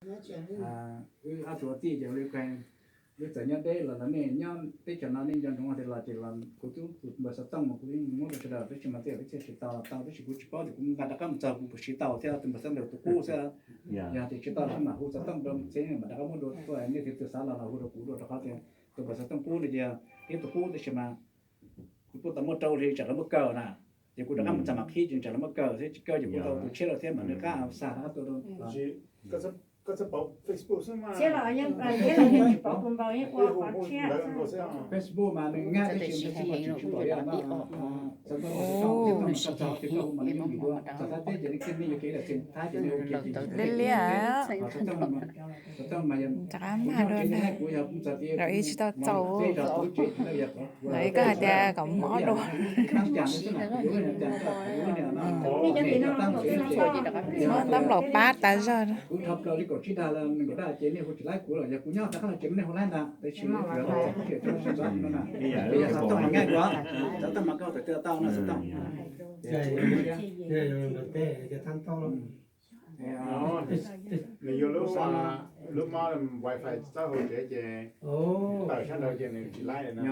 Wb ob tug ua tij ces wb txawm nyob deb los nej nyob teb chaws no nej nco ntsoov tias los ces los kuv twb tus npawb xov tooj mas kuv yeej muab rau sawv daws tab sis mas tej zaum peb thiaj siv tau los tau tab sis kuv tsis paub tias kuv nqa rov qab mus txog kuv puas siv tau thiab tus npawb xov tooj tus qub xwb. Yog tias tsis tau los mam hu xov tooj rau txhiab mam rov qab muab dua tuaj nej thiaj txawj xav los los hu rau kuv dua rau qhov tias tus npawb xov tooj qub no ces yog ib tug qub tab sis mas kuv kuj tau muab rau li tsam lawv muab kaw na, ces kuv rov qab mus txog mam qhib ces tsam lawv muab kaw thiab tsis kaw ces kuv tau tus tshiab lawm thiab mam nws qab xa rov qab tuaj rau. Facebook mas nws nqa tab sis mas tsis tsis pom li no. Txog teb ces nej thiaj nej yuav kev lawm txog Thaib ces nej ua kev ces Rov qab mag dua ntag. Lawv ib tsis tau txaus. Lawv ib koj hais tias kom mob dua. Muab tab nplaum pab tas zog. Nws yuav lub, lub mob wifi txawb hauv tsev ces tawm sab nraud ces nws tsis laib no.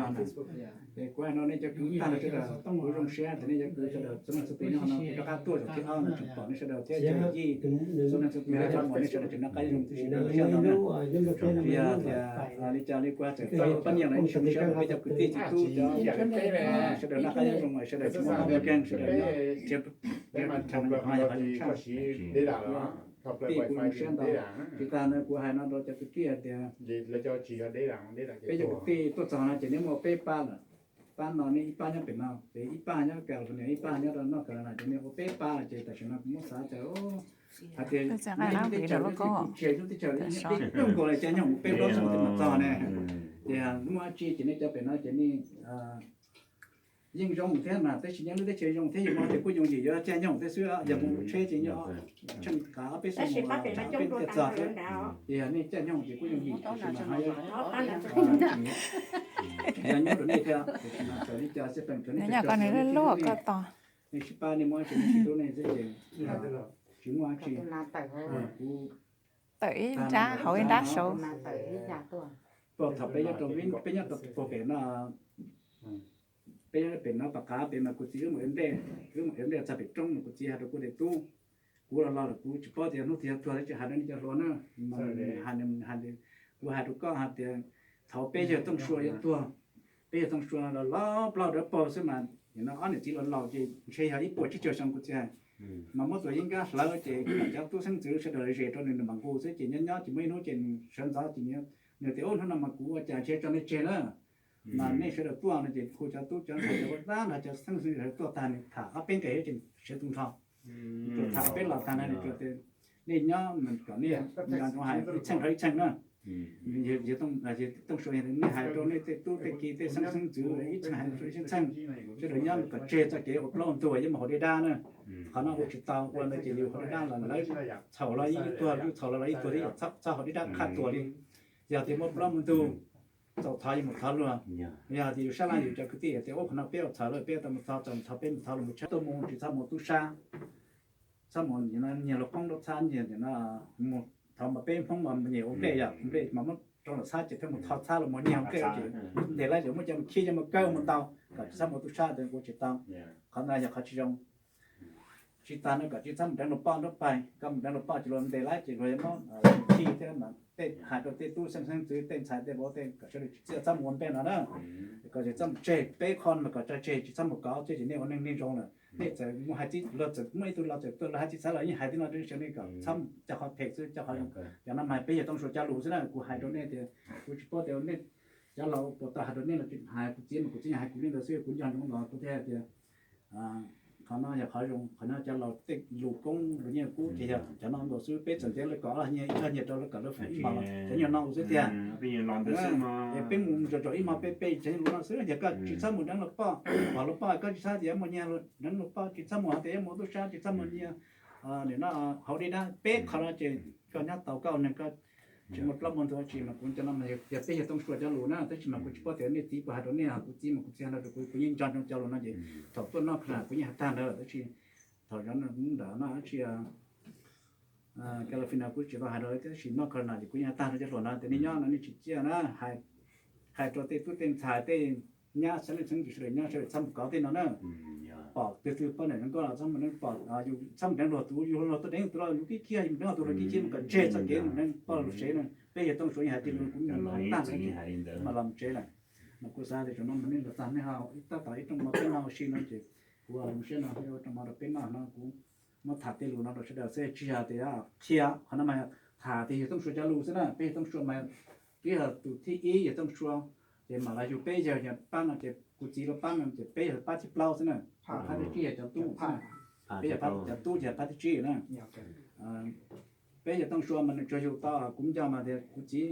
Kuv hais no nej cov kwv tij sawv daws, kuv zoo siab tias nej cov kwv sawv daws txhua leej txhua tus nyob no rov qab tuaj zaum thib ob no tseem pom nej sawv daws thiab cov yij txhua leej txhua tus, nej sawv daws tseem noj qab nyob zoo tib si rau siab ntau na. Yog tias li cas li kuv txawm txog pab nyiaj los ib zoo siab rau peb cov kwv tij txiv tub cov sawv daws noj qab nyob zoo, sawv daws tsis muaj mob muaj nkeeg, sawv daws nyob nrhiav, nrhiav tshaj no, yog qhov zoo tshaj. Kwv tij kuv zoo siab ntau. Tsis tas no kuv hais no rau cov kwv tij hais tias peb cov kwv tij tuaj txog no ces nej muaj peb pab lawm. Pab no nej ib pab nyob pem no, ces ib pab nyob California, ib pab nyob rau North Carolina, ces nej ua peb pab lawm ces tam sim no kuv muab xav tias hais tias nej lub teb chaws lub teb chaws lub teb chaws peb nkaus li caij nyoog mus peb plaub xyoo thiaj mam txog ne. Ces muaj dab tsi ces nej cov pem no ces nej yeej zoo thiab mas tab sis nyob lub teb chaws zoo thiab yus mus tias kuj yooj yim yuav caij nyoog thiab xwb, yog mus tsheb ces nyob tsheej kav ob peb xyoo mus peb thiaj txog xwb. Ces yog nej caij nyoog ces kuj yooj yim tab sis mas yog nyob rau nej thiab, tiam sis mas txawm li cas xij peem rau nej cov cov nej sib pab nej muaj dab tsi nej sib hlub nej xwb ces tsis muaj dab tsi. Kuv tawm ib nrab hauv ib nrab saud. Puag thaum peb nyob rau, peb nyob rau puag pem no, peb nyob pem no pas qav pem mas kuv txiv wb mus ev nplej, wb mus ev nplej txog pem roob mas kuv txiv hais rau kuv tias tub, kuv los los lawm kuv tsis paub tias hnub twg yuav tuag thiab tsis hais rau nej cov hluas na. Hais, kuv hais rau koj hais tias thaum peb yawg Tooj Sua yuav tuag, peb yawg Tooj Sua los los plaub dawb paug xwb mas nim no ob niam txiv los laus ces ntshe yog ib puas tsib caug xyoo kuv txiv hais. Mas muab tus yeeb nkab hlawv ces cov tub xeeb ntxwv sawv daws zes rau nws, nws mam nqus xwb ces nyob nyob ces muaj ib hnub ces nws sawv ntxov ces nws tias ub hnub no mas kuv ua cas ntshe tso nej tseg na. Mas nej sawv daws tuaj no ces hu cov tub cov ntxhais cov ua dab no cov xeeb ntxwv sawv daws tuaj tag nws tham ob peb nqe ces siav tu nrho. Tsuas tham peb los tag na, nej nyob kom nej nco ntsoov hais ib txheej dhau ib txheej na. Tooj Sua, nej hais rau nej tej tub tej ki tej xeeb xeeb ntxwv ib txheej hais rau ib txheej, sawv daws nyob kom tseg txoj kev ua plaub ntug yeej mus haus dej dab na. Qhov no ua tsis tau, ua ntawd ces yus haus dej dab los lawv txhaum los ib tug, yus txhaum los lawv ib tug thiab, yus txhob haus dej dab qhab tuag li. Yog tias muaj plaub muaj ntug, txaus thov yus mus thov luag. Yog tias yus sab laj yus cov kwv tij tias ub qhov no peb ua txhaum lawm peb tau mus thov, txaus thov peb mus thov luag mus tshawb tuaj mus tsis txhob mus tub sab, txhob mus nyiag luag qoob rau txhab nyiag mus thov mas peb Hmoob mas nyiag ua nplej yom, nplej mas muab rau lawm txhab ces thiaj mus thov txhab los mus nyiag ua nplej ces ntes lawm ces muab coj mus khib coj mus kawb mus ntaus kom tsis txhob mus tub sab, ua tsis tau. Qhov ntawd yog qhov tsis zoo. Tsis tas no kom tsis txhob mus deev luag poj nruab pais, koj mus deev luag poj ces luag ntes lawm ces luag yuav muab khi thiab mas tej hais rau tej tub xeeb xeeb ntxwv tej ntxhais tej vauv tej kom sawv daws tsis txhob mus ua nplej no na. Kom tsis txhob mus tseg peb qho mas kom tso tseg tsis txhob mus kov thiab ces nej ua neeg nej zoo lawm. Nej txawm mus hais txij, luag txawm muaj ib tug los txawm tuaj los hais txij txhab los yeej hais tib no rau sawv nej kom txhob coj qhov phem xwb, coj qhov zoo. Cov no mas peb yawg Tooj Sua cov lus xwb na, kuv hais rau nej tias kuv tsis paub tias nej cov laus puas tau hais rau nej los hais kuv txiv mas kuv txiv hais kuv li ntawd xwb, kuv nco ntsoov los kuv thiaj hais tias qhov no yog qhov zoo, qhov no cov laus tej lus koob lus nyiaj kub ces yog cov no nkaus xwb, peb txawm ntiav lawv kom los nyiag ib txog nyiag rau lawv kom lawv fwm ib hmos los cov nyuag no xwb tiag. Es peb mus zom zaws ib hmos peb peb tsev lus no xwb, yog koj tsis txhob mus deev luag poj, pom luag poj koj tsis txhob tias mus nyiag deev luag poj, tsis txhob mus hais tias yuav mus tub sab, tsis txhob mus nyiag nim no haus dej dab, peb qhov no ces koj nyob tau koj ua neeg koj tsis muaj plaub muaj ntug tsi mas kuv cov no mas yog peb yawg Tooj Sua cov lus na, tab sis mas kuv tsis paub tias nej txiv puas hais rau nej, kuv txiv mas kuv txiv hais no rau kuv, kuv yeej nco ntsoov cov lus no ces thaum tuaj noj kha kuv yeej hais tag ntawd lawm tab sis thaum zov nram no dab tsi California kuv tsis tau hais rau tab sis North Carolina ces kuv yeej hais tag rau cov hluas no tias nej nyob no nej tsis ciaj na, hais rau tej tub tej ntxhais tej nyab xeeb leej xeeb ntxwv sawv daws nyob sawv daws txhob mus kov tej no na. Pom tus twg poj niam zoo nkauj los txhob mus neeb, pom yus txhob mus deev luag tus, yus luag tuaj deev tus los yus kib kiag, yus deev tus luag kib kiag mus kom tseg txoj kev mus deev poj luag tsev na. Peb yawg Tooj Suav yeej hais tej lus kuv nco tag mas los mus tsev lawm. Mas kuv xav tias tam no mas nej los txog nej ho ib tab tom ib rooj mov peb noj ua si no ces kuv mus siab no ua rooj mov rau peb noj no kuv muab tham tej lus no rau sawv daws xwb tsis yog tias qhia qhov no mas tham tias yawg Tooj Suav cov lus xwb na. Peb yawg Tooj Suav mas twb yog tus thib ib yawg Tooj Suav, ces mam los yug peb yawg pab no ces kuv txiv los pab no ces peb yawg pab thib plaub xwb na. Pab thib tsib yog cov tub xwb na. Peb yawg pab cov tub ces pab thib tsib na. Peb yawg Tooj Suav mas nws tsuas yug tau kuv nco mas tias kuv txiv